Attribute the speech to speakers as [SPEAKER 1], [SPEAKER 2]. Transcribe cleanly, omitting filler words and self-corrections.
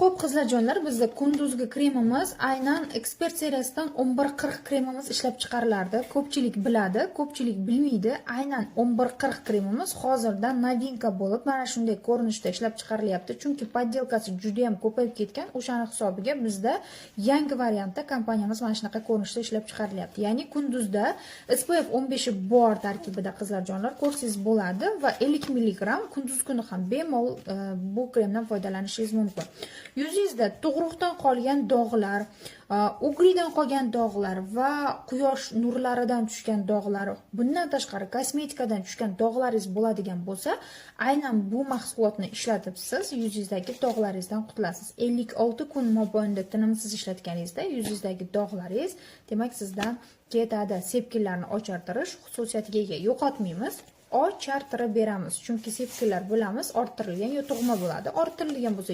[SPEAKER 1] Xo'p, qizlarjonlar, bizda kunduzgi kremimiz, aynan Ekspert seriyasidan 1140 kremimiz ishlab chiqarilardi. Ko'pchilik biladi, ko'pchilik bilmaydi. Aynan 1140 kremimiz hozirda новинка bo'lib, mana shunday ko'rinishda ishlab chiqarilyapti. Chunki подделка si juda ham ko'payib ketgan. O'shani hisobiga bizda yangi variantda kompaniyamiz mana shunaqa ko'rinishda ishlab chiqarilyapti. Ya'ni kunduzda SPF 15 bor tarkibida, qizlarjonlar, ko'rsangiz bo'ladi va 50 mg, kunduz kuni ham bemalol bu kremdan foydalanishingiz mumkin. Yuzingizda tug'ruqdan qolgan dog'lar, угри dan qolgan dog'lar va quyosh nurlaridan tushgan dog'lar, bundan tashqari kosmetikadan tushgan dog'laringiz bo'ladigan bo'lsa, aynan bu mahsulotni ishlatib siz yuzingizdagi dog'laringizdan qutulasiz. 56 kun mobaynida tinimsiz ishlatganingizda yuzingizdagi dog'laringiz, demak, sizdan ketadi. Sepkillarni ochartirish xususiyatiga ega. Yo'qotmaymiz, ochartirib beramiz, chunki sepkillar, bilamiz, orttirilgan yo tug'ma bo'ladi. Orttirilgan bo'lsa